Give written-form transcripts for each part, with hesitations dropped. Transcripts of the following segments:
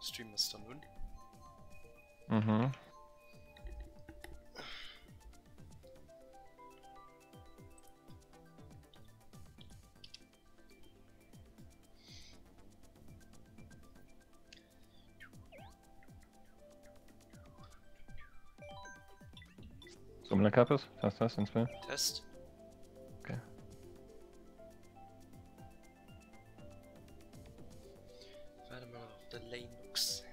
Stream ass dann un. Mhm. So, mal Kapes? Test, Test, 1, 2. Test. Okay. Warte mal op de Linux.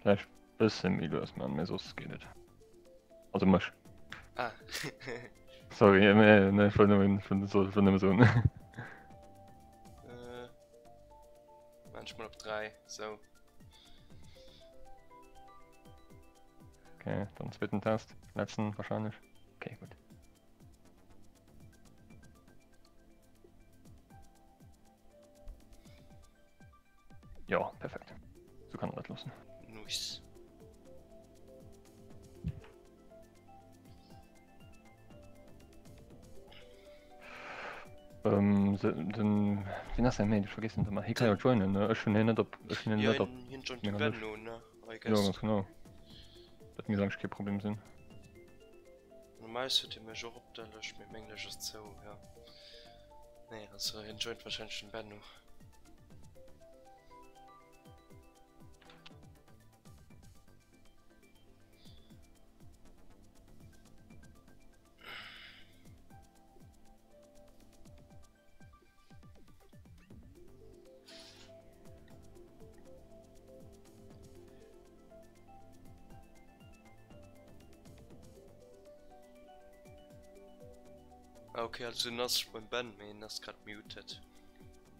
Vielleicht bësse méi lues man, mee soss geet et. Also mech. Ah. Sorry, nee, nee, ech wollt nëmmen, ech wollt nëmme soen. Äh, manchmal op 3, so. Okay, dann zweiten Test. Letzten wahrscheinlich. Okay, gut. Ja, perfekt. So kann dat loossen. Nice. Ähm, den, wien ass däi Mate? Ech vergessen et ëmmer. Hie kann jo joinen, ne? Ech hunn hien net op, ech hunn hien Ja, net op hien, hien joint de menger Ben Lëscht. no, ne? I Jo, guess. ganz genau. Dat misst eigentlech kee Problem sinn. Normalerweis huet hie mech och op der Lëscht, mee meng Lëscht ass zou, ja. Nee, also hien joint wahrscheinlech den Benno. Ah, okay, also den ass beim Ben, mee en ass grad muted.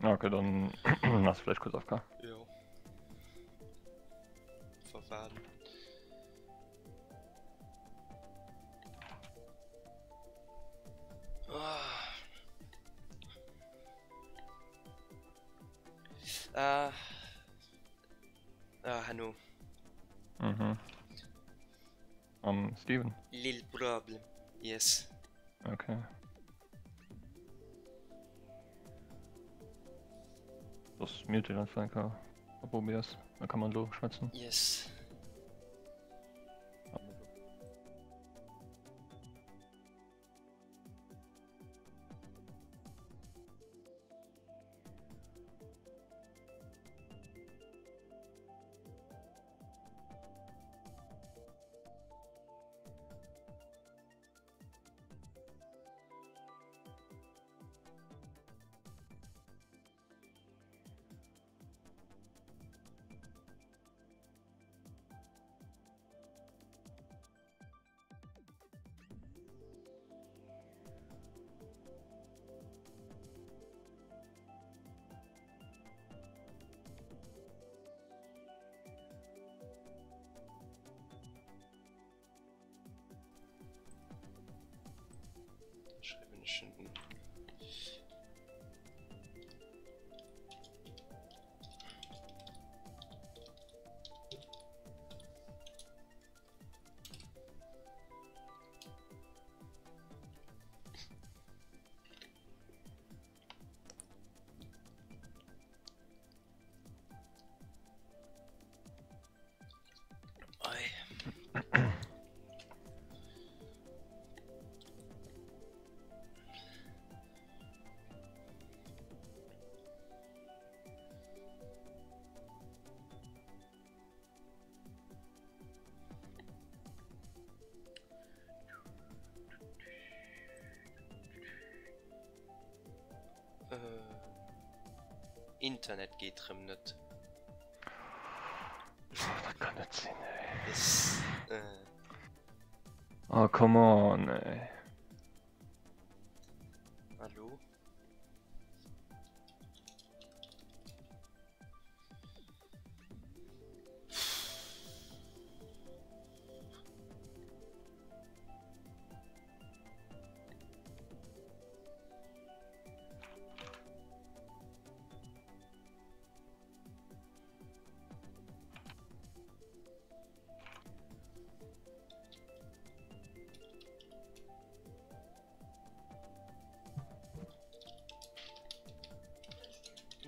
Ah, okay, dann ass vielleicht kurz AFK. Jo. Verwahrden. Ah. Ah. Ah, Hanno. Mhm. Am Steven. Lil Problem. Yes. Okay. Das mute einfach enker op OBS, da kann man lo schwätzen. Yes. Schreiwen ech en un. Ei. Internet geet rëm net. Dat kann net sinn ey. Yes. Äh. Oh come on ey. Hallo?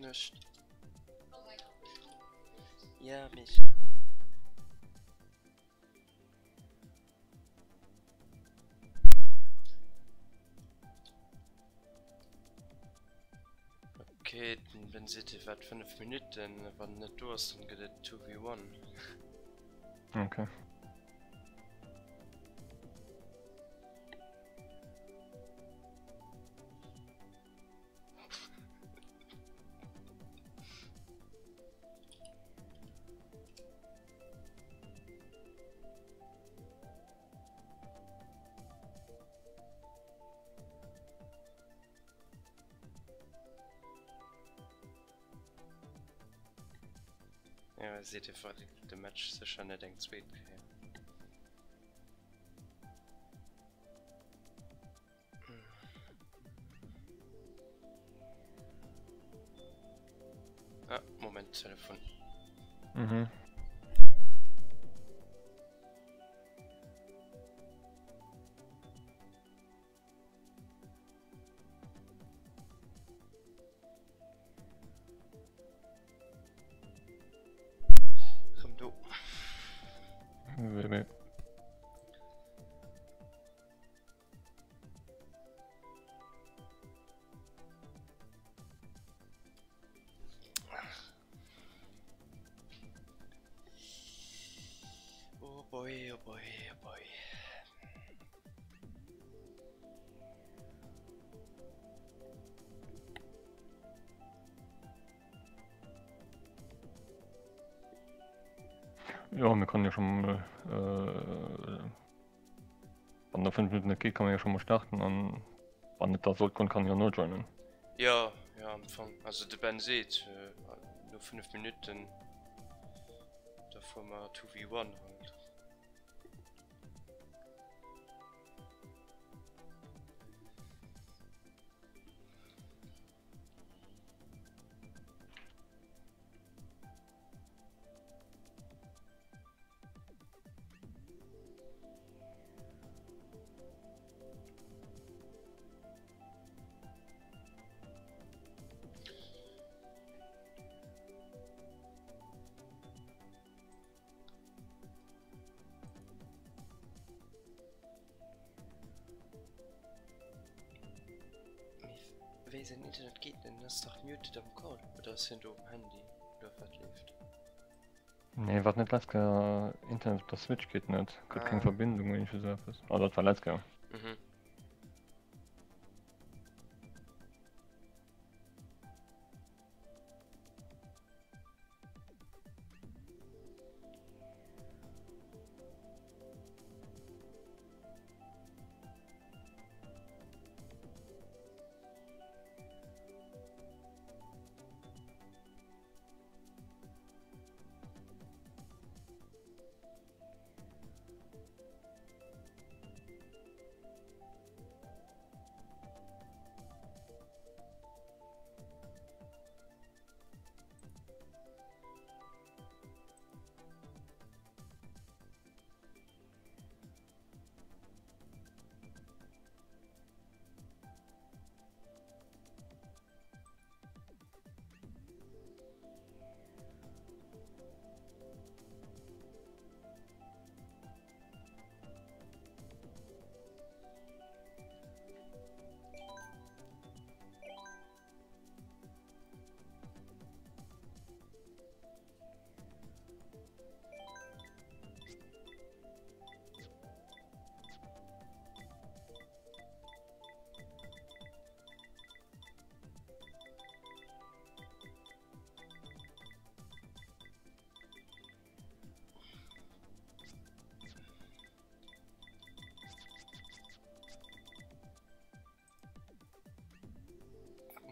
Nëscht. Ja, mee ech. Okay, den Ben seet hie waart 5 Minutten, wann en net do ass, dann gëtt et 2v1. Okay. Ja, seet hie verréckt de Match sécher net eng zweet Kéier. Ah, Moment, Telefon. Mhm. Rëm do. Wéi, wéi. Oh boy, oh boy, oh boy. Jo, mir kënnen jo schon mol äh, wann der 5 Minuten net geet, kann man jo schon mol starten an wann et da sollt goen, kann jo nojoinen. Jo, jo am Fong. Also de Ben seet no 5 Minuten da fuere mer 2v1 halt. Wéi säin Internet geet net, en ass dach muted am Call, oder ass hien do um Handy oder wat leeft? Nee wat net letzt Kéier Internet op der Switch geet net, gëtt keng Verbindung oder iergendwéi sou eppes. Ah dat war letzt Kéier. Mhm.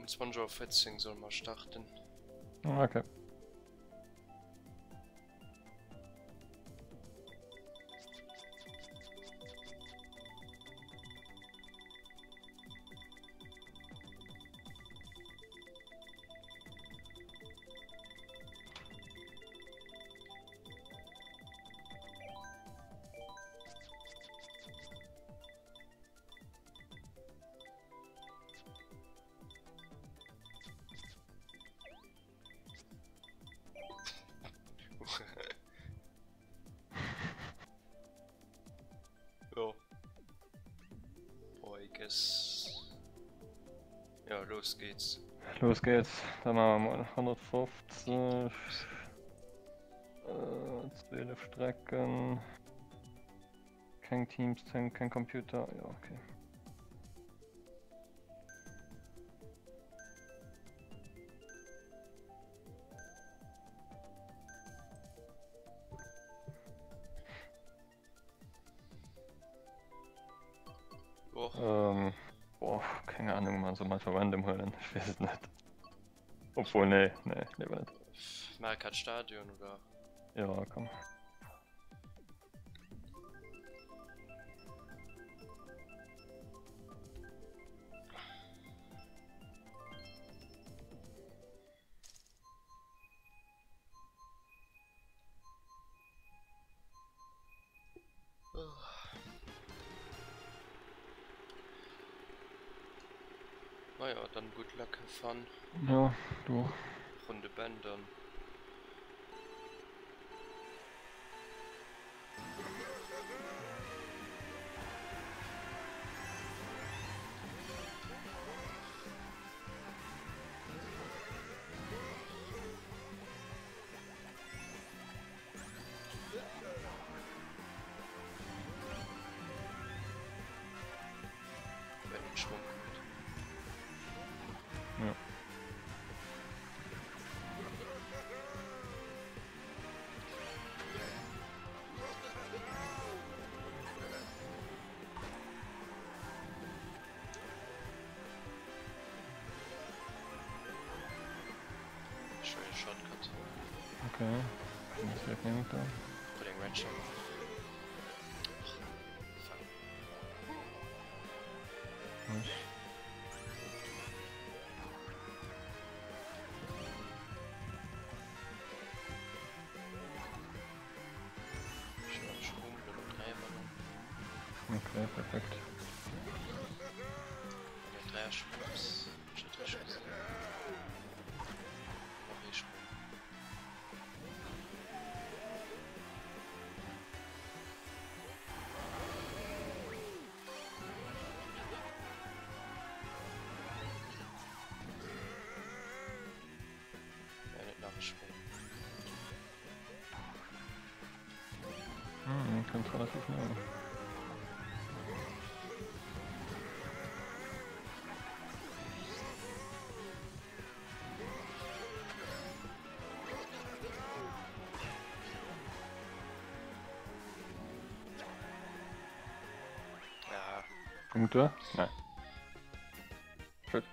Um 20 Auer 14 solle mer starten. Okay. Los geht's. Los geht's. Da maache mer mol 150. 12 Strecken. Keng Teams, keng Computer. Ja, okay. Och. Ähm, boah, keng Ahnung, man soll manchmal random huelen, ich weess et net. Obwohl, nee, nee, lieber net. Mario Kart Stadion oder? Ja, komm. Naja, dann good luck, have fun. Ja, du och. Runde Ben dann. Wenn den Schwung kommt. Ja. Schöne Shortcut. Okay. Muss ich nehmen da. Für den Red Shot. Fuck. Nice. Okay, perfekt. Hm, kommt relativ nah. Ja. Punkte? Nein. Shit.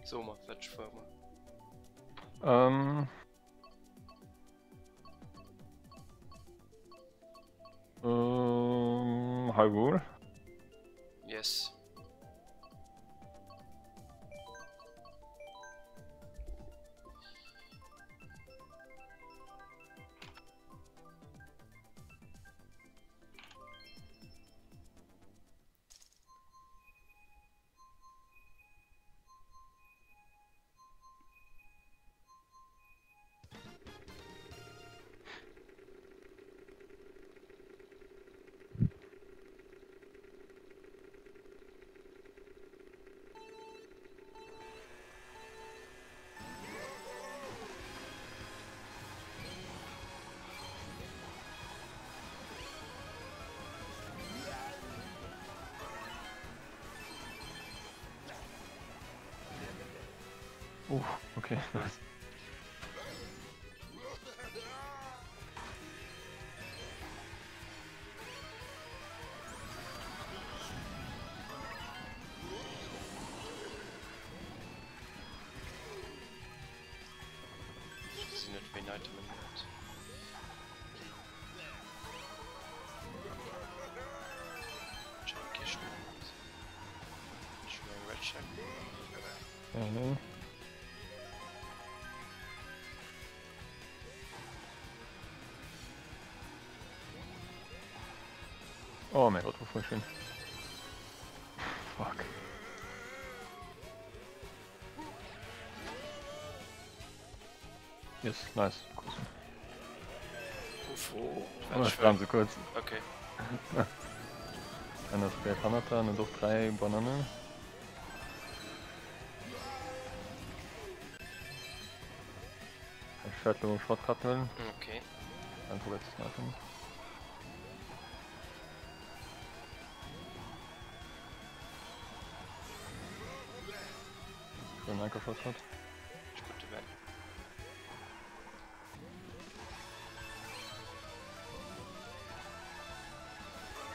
So mal, wat fuere mer? Ähm. Ähm, Hyrule. Yes. Oh, okay, nice. Ech gesinn net wéi en Item en huet. Ech hat kee Sprong mat. Ech hunn eng Red Shack. Mhm. Oh mäi Gott, wou fuer ech hin? Fuck. Yes, nice. Uff. Oh, ech bremse kuerz. Okay. Dann ass der hannert der an och 3 Bananen. Ech wäert lo Shortcut huelen. Okay. Dann probiert ze snipen. Schon enker Shortcut. Ech krut de Ben.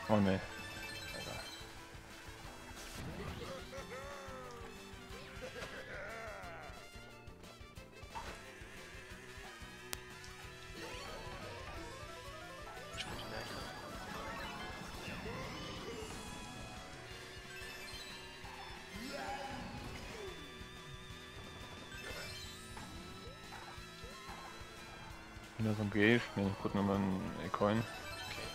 Oh nee. Egal. Ech krut den Enker. Bin ass am Geescht, mee krut nëmmen e Coin. Okay.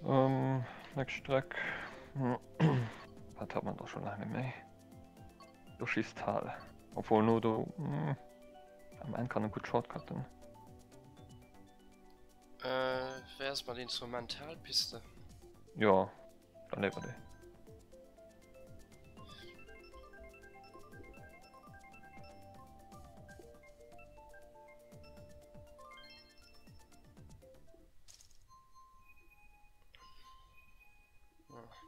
Ähm, next Streck. Dat hat man doch schon lange méi. Yoshis Tal. Obwohl no do hm, am Enn kann e gutt Shortcutten. Äh, wär es mat Instrumentalpiste? Ja, dann léiwer déi.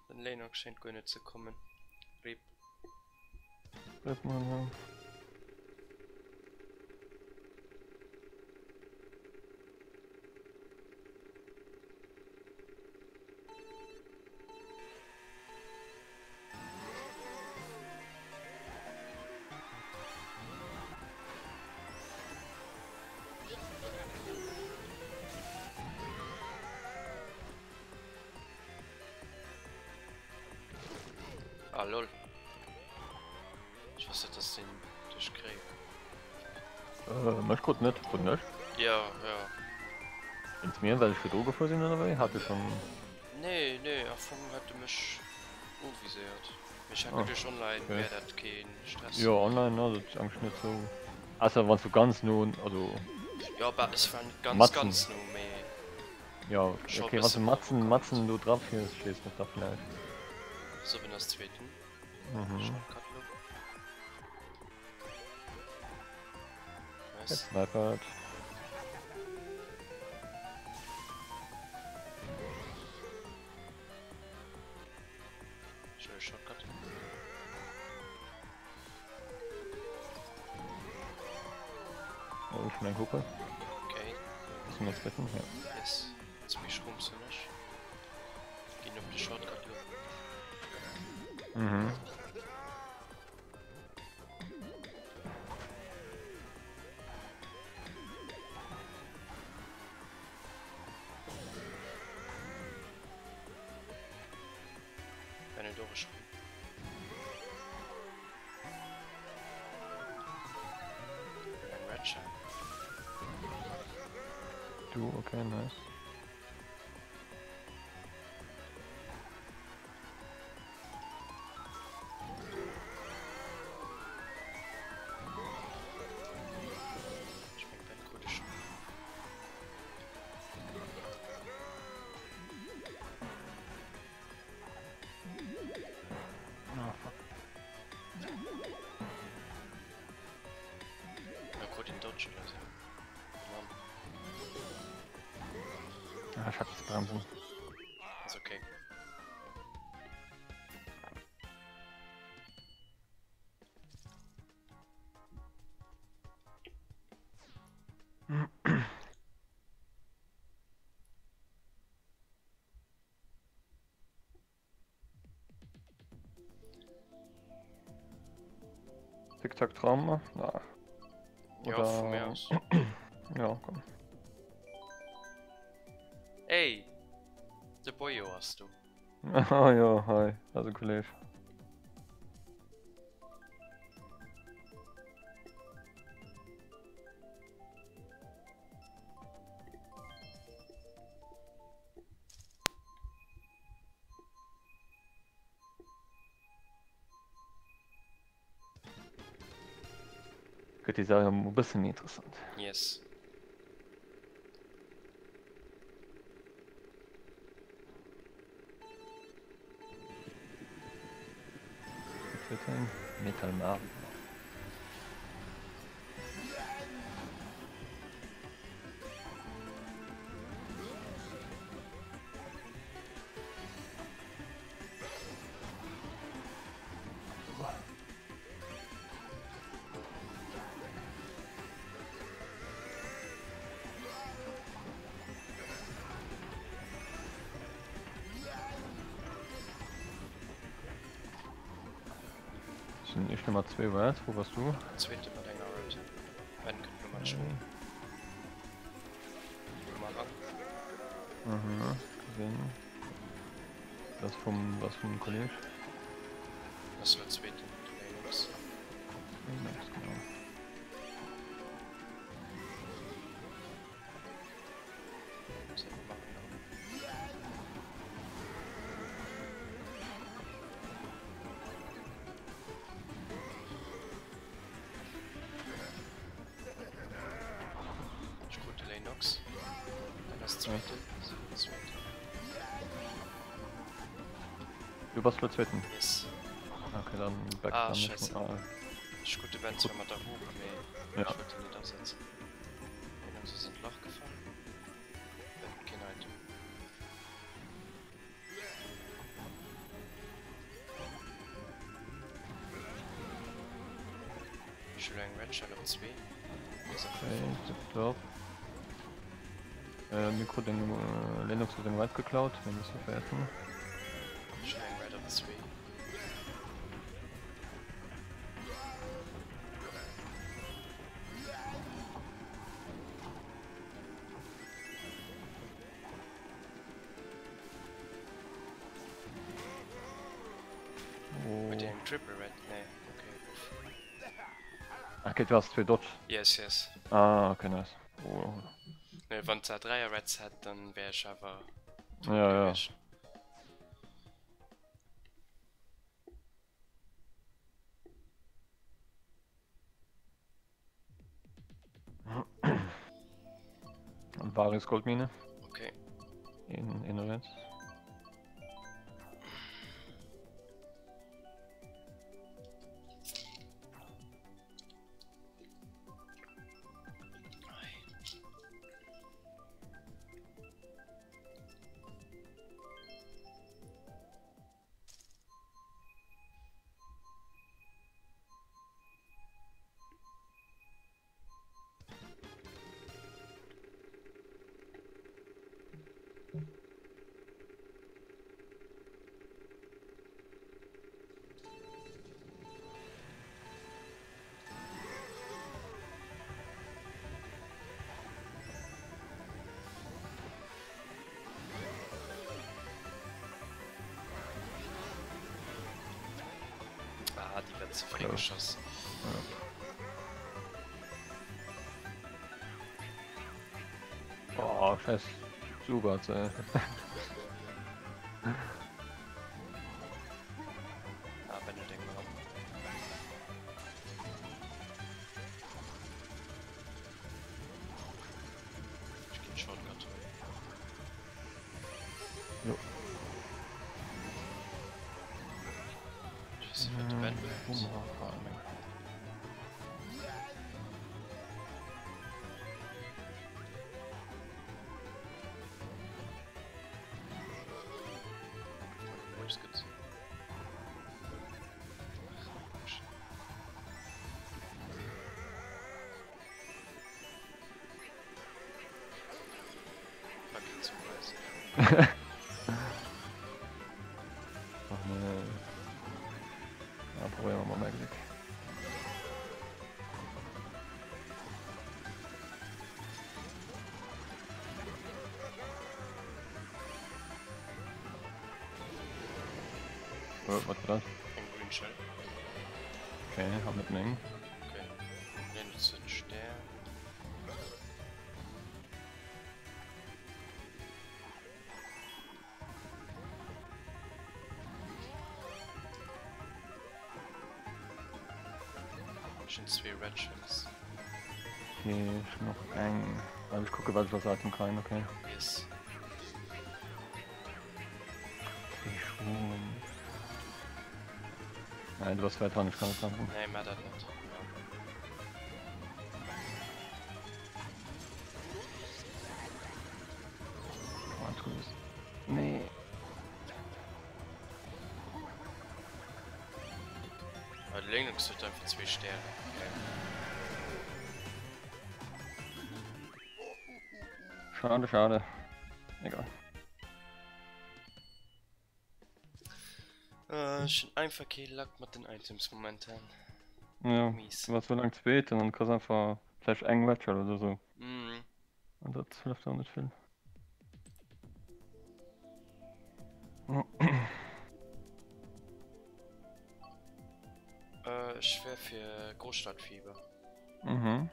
Den Lennox schéint guer net ze kommen. Rip. Rip man, ja. Ah lol. Ech wosst net dass deen dech kréit. Äh, mech krut net, krut en dech? Ja, ja. Wéinst mir, well ech virdru gefuer sinn oder wéi? Hat e schonn. Nee, nee, am Fong hat e mech uviséiert. Mee ech hat geduecht online wär dat kee Stress. Jo, online ass et eigentlech net sou. Ausser wanns du ganz no, also. Jo, bah ech war net ganz ganz no, mee. Jo, ok, wanns du matzen matzen do dra fiers, ech weess net, da vläicht. Sou, wien ass zweeten? Mhm. Shortcut lo. Nice. Gesnipert. Schnell Shortcut. Oh, schon eng Hupe. Okay. Müssen wir splitten? Ja. Yes. Zwee Schrumps hunn ech. Ginn op de Shortcut lo. Mhm. Ben huet och e Schrumm. Eng Red Shell. Du, okay, nice. Ech meng Ben krut e Schrumm. Ah, fuck. Da krut een Dodge oder sou. Mann. Ah, ich hab das Bremsen. Ass okay. Tic Tac Trauma? Na. Ja, vu mir aus. Ja, komm. Ey! De Boyo ass do. Ah jo, hi, also Kolleg. Gëtt déi Saach emol e bësse méi interessant. Yes. Metal Mario. Sinn ech Nummer 2 wat? Wou bass du? Zweete mat enger Red. Ben kënnt Nummer 2. Nummer Mhm, gesinn. Das vum, das vum Kolleg. Das war zweiten Linux. Linux, genau. Ich krut de Linux. Dann ass zweiten. Zweiten. Du bass lo zweeten? Yes. Okay, dann back ah, dann scheiße. Mal. Ich krut de Ben zwar mat der Hook, mee ja. ich wollte net ersetzen. Linux ass an d'Lach gefall. Ben huet keen Item. Ich hu eng Red Shell op 2. Okay, tipptopp. Äh, mir krut eng äh, Linux huet eng Red geklaut, mir musse fäerten. Ech hunn eng Red op 2. Oh. Huet Dir eng Triple Red? Nee, okay, uff. Okay, du hast zwee Dodge. Yes, yes. Ah, okay, nice. Oh. Nee, wann d'Sa 3 Reds hätt, dann wär ech awer Ja, ja. gewiescht. Und Varius Goldmine Okay. in, in Reds. Ah, déi war ze fréi Close. geschoss. Oh, scheiß Zubat, ey. Ah, Ben huet eng dran. Ech ginn Shortcut huelen. Jo. Ech weess net wat de Ben huet. Ach nee. Ja, probieren wir mal mein Glück. Oh, wat war dat? Eng Green Shell. Okay, hab net meng. Okay. Linux huet Stär. Ech hunn zwee Red Shells. Okay, ech hunn och eng. Warte, ech kucke wat ech als Item kréien, okay. Yes. Nein, du warst weit dran, ich kann nicht dran. Nee, mach dat net. Nee. Ah, de Linux huet einfach zwee Stäre. Okay. Schade, schade. Egal. Äh, ech hunn einfach kee Luck mat den Items momentan. Ja, Mies. du warst so lang zweet an dann kriss einfach vläicht eng Red Shell oder so. Mhm. An dat hëlleft auch net vill. Äh, ech wär fir Großstadtfieber. Mhm.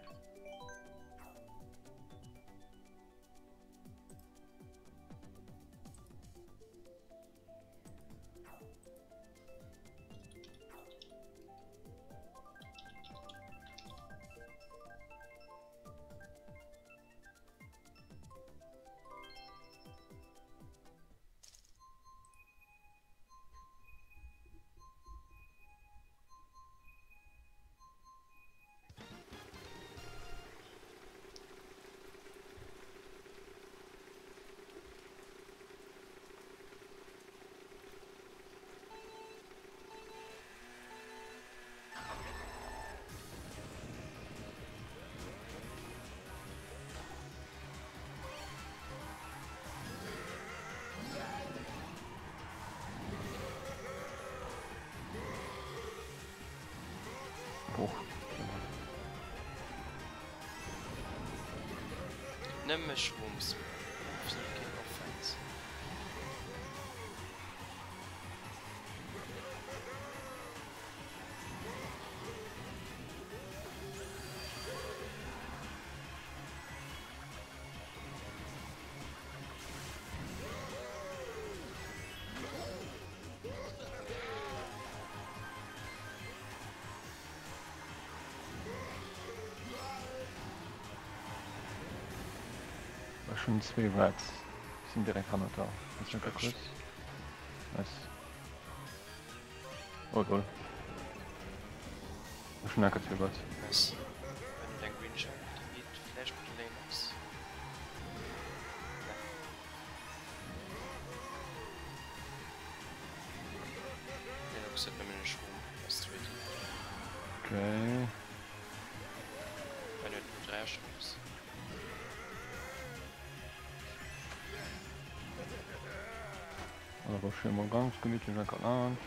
Nëmme Shrooms. Absolut keen Offense. Ech hunn zwee Rats, sinn direkt hannert der. Ass net kurz. Nice. Oh lol. Ech hunn enker zwee Rats. Nice. Wenn du dein Green Shell geht, vielleicht mit Linux. Linux huet nëmmen e Schroom als zweeten. Okay. Mein huet nur 3 Shrooms. Aber schön mal ganz gemütlich lecker an.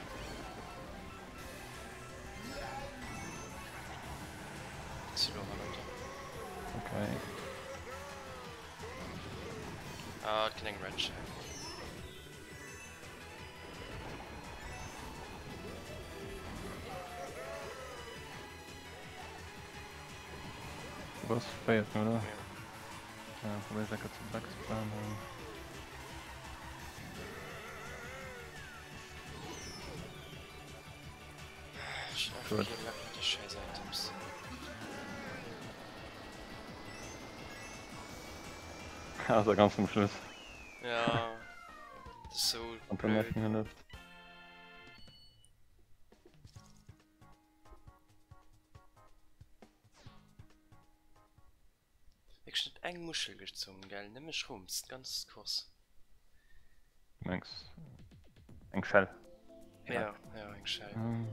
Okay. Ah, et kann eng Red Shell. Du bass véierten, oder? Ja. Ja, probéier lecker zu backspammen. Ech hun einfach kee Lack mat de scheiß Items. Also ganz zum Schluss. Ja, das ist so Und dann blöd. hëlleft. Ech net eng Muschel gezungen, gell? Nëmme Shrooms, d'ganz Course. Du mengs eng Shell? Ja, ja, eng Shell. Ähm.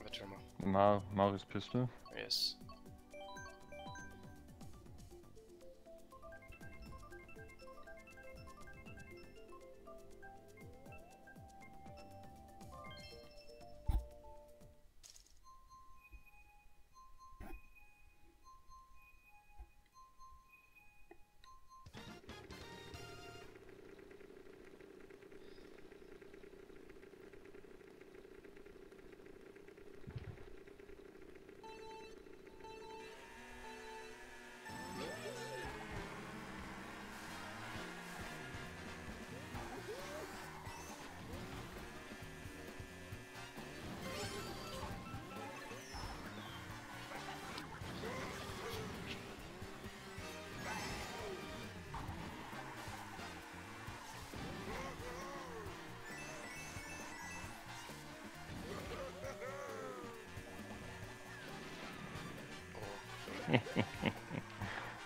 Wat hu mer? Mar Marius Pistol. Yes.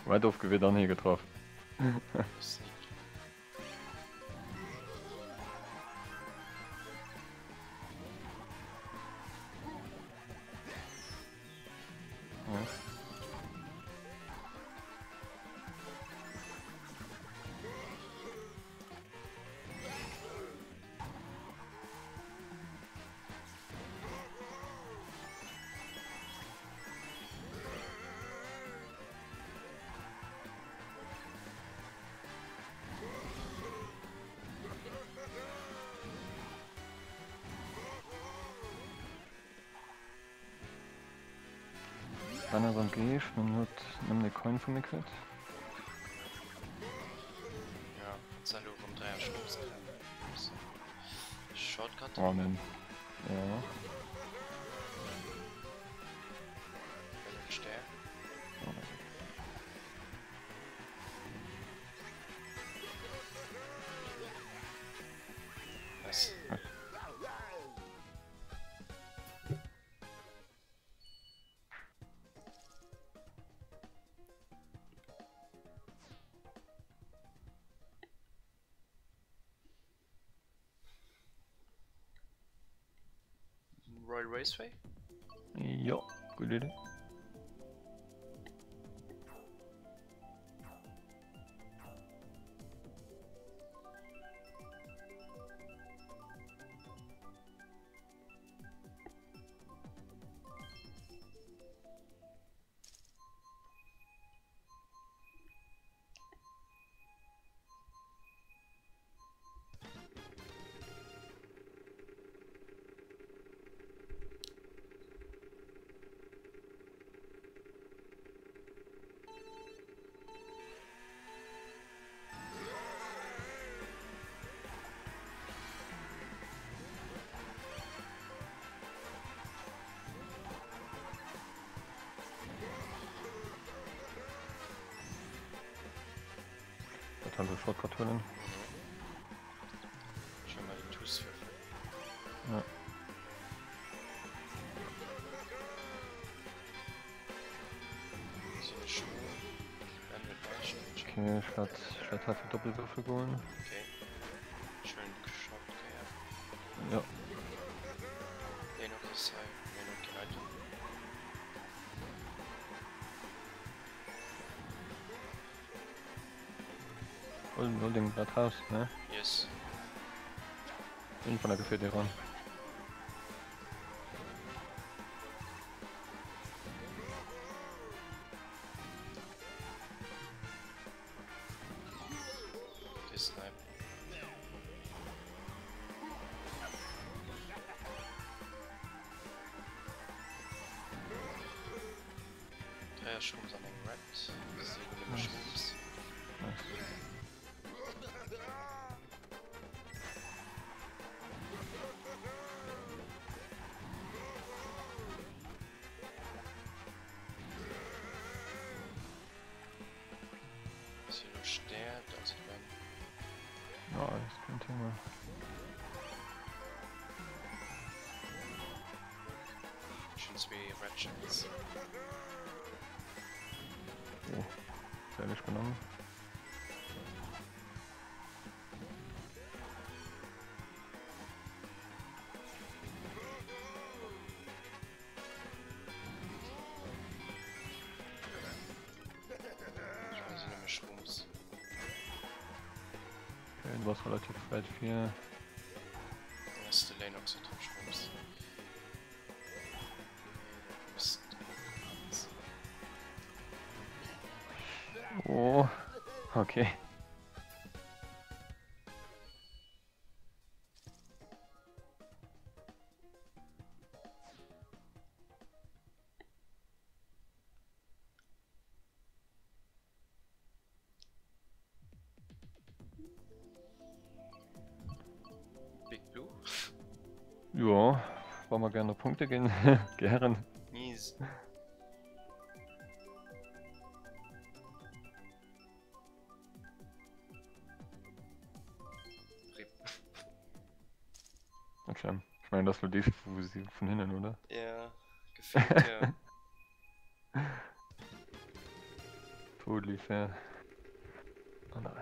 Weit ofgewiert an hie getraff. Sneaky. Dann ass am Geescht, man huet nëmmen e Coin vu mir kritt. Ja, kannst elo rëm 3 Schnupps kréien. Shortcut. Oh nein. Ja. Stär. Nice. Royal Raceway? Jo, gutt Idee. Dat kann se Shortcut huelen. Schon mal den Tusswürfel. Ja. Okay, ich werde ich werd halt für Doppelwürfel holen. Okay. Schön geschockt, okay, ja. Ja. Hol, hol den grad raus, ne? Yes. Bin von der Gefährte ran. Ja, das ist kein Thema. Schon zwee Red Shells. Oh, gefährlich genommen. Okay, du warst relativ weit 4. Erste Lane Oxygen Shrooms. Oh, okay. Big Blue? Ja, wollen wir gerne Punkte gehen? Gern. Mies. Okay. Ich meine, das war die, wo sie von hinten, oder? Ja, gefühlt, ja. Totally fair. An der Rei.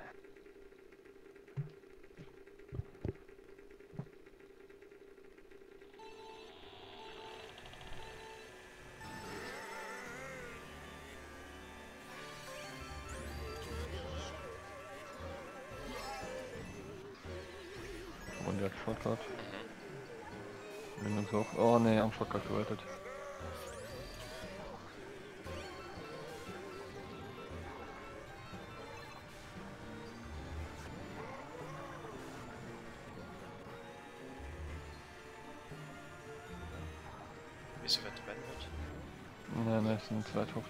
Und der Shortcut. Mhm. Oh ne, am Shortcut gerettet. Wieso wird Ben wird? Nein, nein, es sind zwei tot.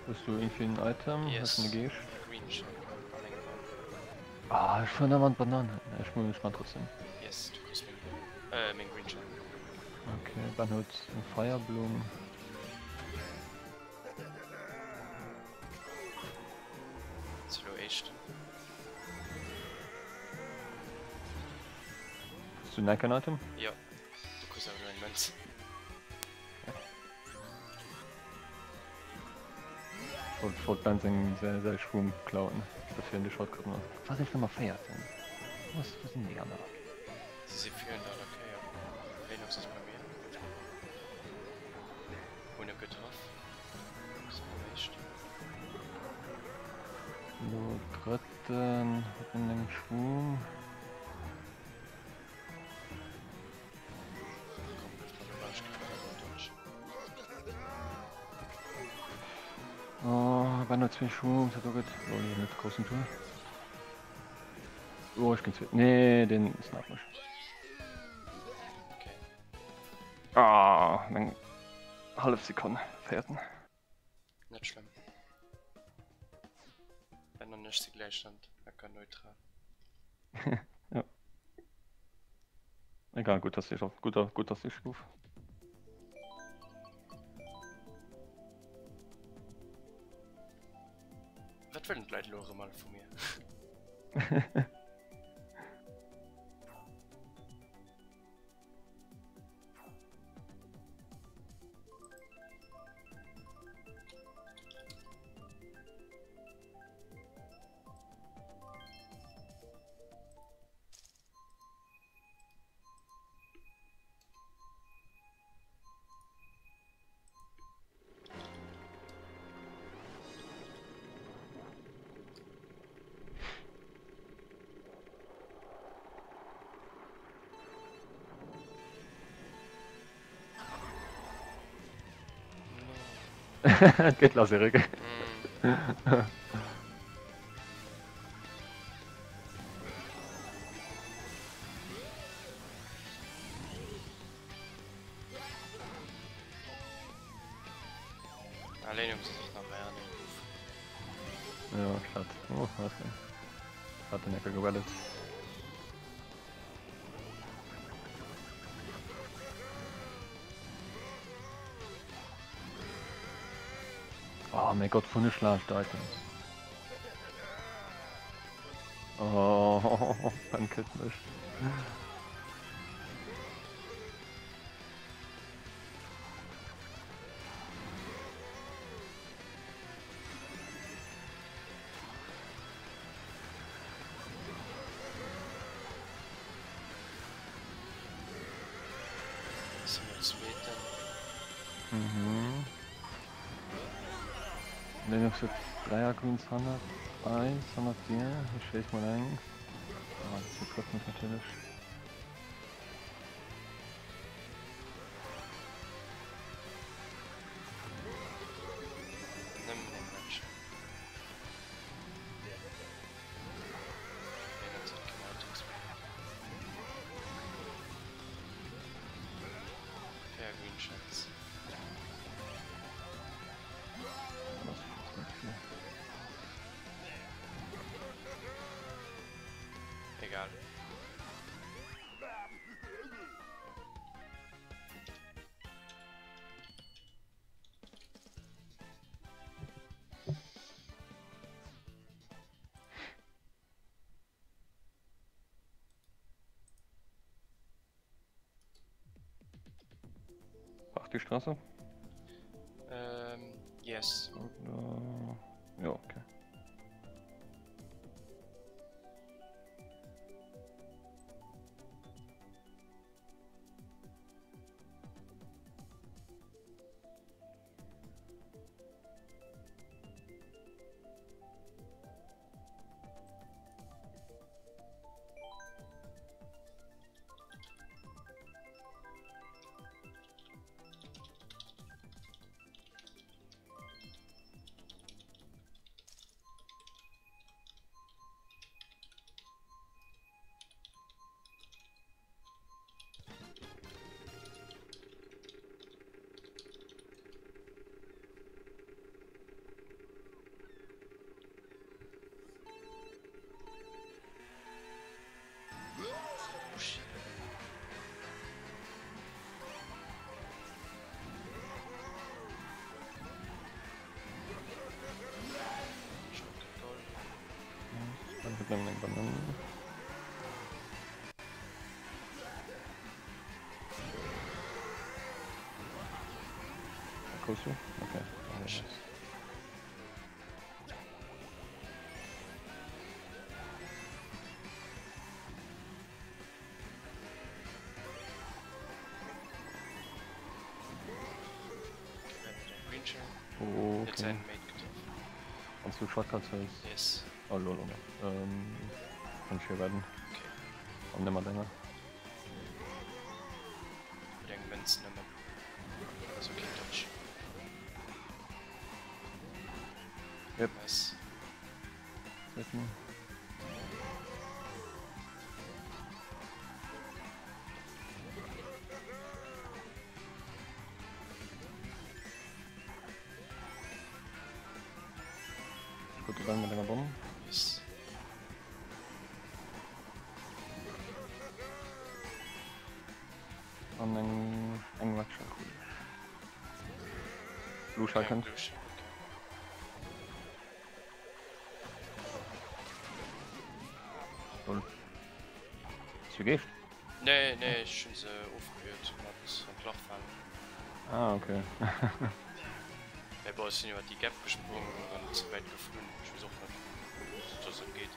Hues du irgendwie en Item? Yes. Hues du eine Geescht? Green Shell an eng Banane. Ah, ech hunn awer d'Banane. Ech muss ech man trotzdem. Yes, du kriss meng äh meng Green Shell. Okay, Ben huet eng Feierblumm. Ass elo éischten. Hues du nach en Item? Jo, du kriss awer elo eng Mënz. Ech wollt Ben seng säi Schwung klauen, dass hien de Shortcut mécht. Wat ass Nummer 14? Wou ass wou sinn déi aner? Si si virun der Kéier. Linux ass bei mir. Hunn e getraff. Ass beim éischten. Lo drëtten huet en eng Schwung. Oh, ben huet zwee Schwung, dat do gëtt oh, nee, net großen Tour. Oh, ich bin zu. Nee, den snap mech. Okay. Ah, meng hallef Sekonn féierten. Net schlëmm. Ben an ech si gläich Land, lecker neutral. Ja. Egal, gut, dass ich gut, gut, dass ich gouf. Wat wëllen d'Leit elo erëm all vu mir? Et geet lass, Eric. Allein um sich nach mehr an den Ruf. Ja, schad. Oh, was denn? Hat den Ecker gewellt. Oh mein Gott, von Schlag Items. Oh, man killt mich. Sind wir zweiten. Mhm. Linux huet 3 Greens 101, 104, ich schéiss mol eng. Ah, das trifft mich natürlich. Nëmmen eng Mënsch. Linux huet keng Items méi. Fair Green Shells. Das ist nicht viel. Partystraße? Ähm, yes. Oder... Ja, okay. Kommst du? Okay. Okay. Kannst du Shortcuts hues? Yes. Oh lol, okay. Ähm, kann schwer werden. Okay. An nimmer denger. Mit eng Münz nëmmen. Also keen Dodge. Yep. Nice. Zweiten. Gut, dann mit deiner Bombe. Yes. An eng eng Red Shell. Blue Shell Okay, kënnt. Blue Shell, okay. Lol. Bist du Geescht? Nee, nee, ech hunn se ofgewiert mat an d'Lach falen. Ah, okay. Mee bon, ech sinn iwwer déi Gap gesprong an ze wäit geflunn. Ech weess och net, dass et geet.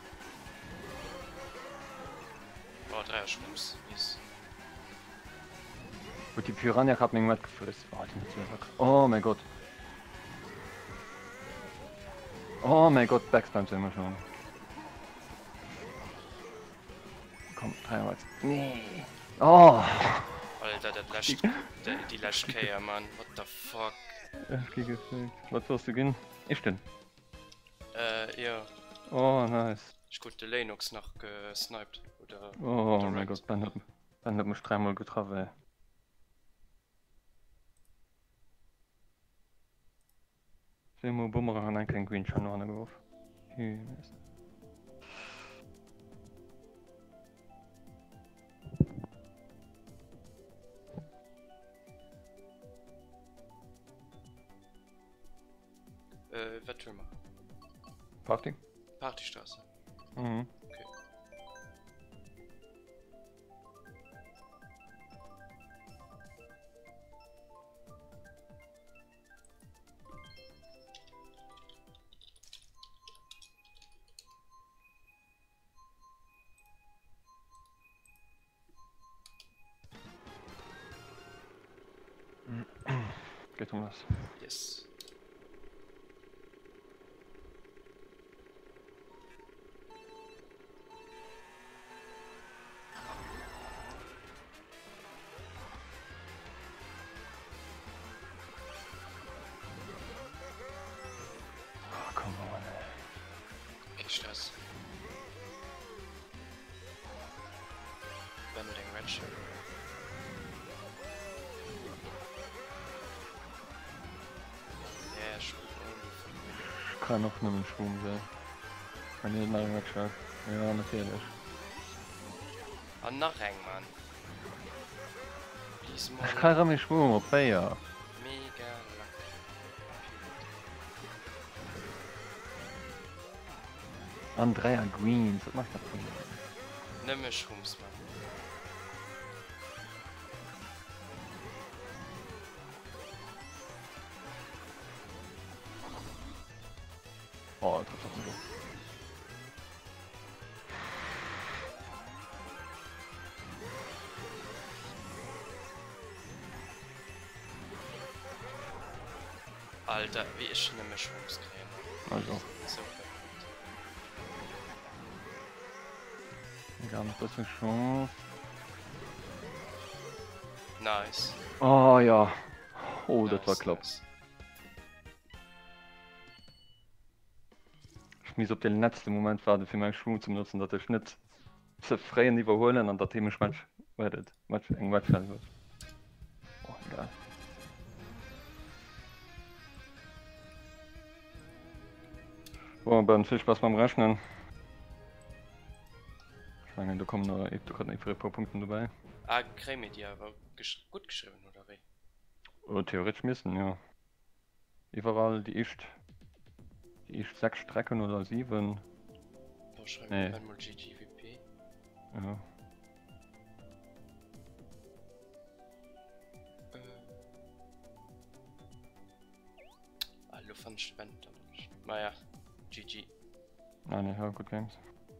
Oh, 3 Schrumps, nice. Huet déi Piranha grad meng Mett gefress? Oh, déi huet se Oh mäi Gott. Oh mäi Gott, backspammt se mech schon. Komm, 3 Whites. Nee. Oh! Alter, dat lescht, déi lescht Kéier, Mann. What the fuck? Ech gi gefickt. Wat soss du ginn? Éischten. Äh, jo. Oh, nice. Ech krut de Lenox nach gesniped, oder? Oh mäi Gott, Ben huet, Ben huet mech dräimol getraff, ey. Zweemol Bumerang an eng kleng Green Shell no hanne geworf. Hü, Mist. Äh, wat tun mer? Party? Partystraße. Mhm. Okay. Geht um was. Yes. Oh, come on, ey. Kee Stress. Ben huet eng Red Shell. Yeah, Schroom only for the win. Ech kann och nëmmen Schroom sinn. Wenn hien nach eng Red Shell. Ja, natierlech. An nach eng, Mann. Please more Ech kréie luck. rëm ee Schroom op 4. Mega luck. Period. An 3 Greens, wat macht dat vun mir? Nëmme Shrooms, Mann. Alter, wéi ech nëmme Shrooms kréien, Mann. Also. Sou verrückt. Egal, nach bëssen Chance. Nice. Oh ja. Oh, dat war Nice, knapp. nice. Ech misst op de letzte Moment waarden, fir mäi Shroom ze benutzen, datt ech net ze fréi en iwwerhuelen an datt hee mech match wettet, match eng Matchchance huet. Oh, egal. Bon, Ben, vill Spaass mam Rechnen. Ech mengen, do kommen nach, do kommen e puer Punkten dobäi. Ah, kréie mir déi awer gutt geschriwwen, oder wéi? Oh, theoretesch missten, jo. Iwwerall déi éischt, déi éischt 6 Strecken oder 7. Da schreiwen wir nee. einmal GGWP. Ja. Äh. Ah, lo fand ich den Band dann nicht. Naja, GG. Ah, ne, ja, good games.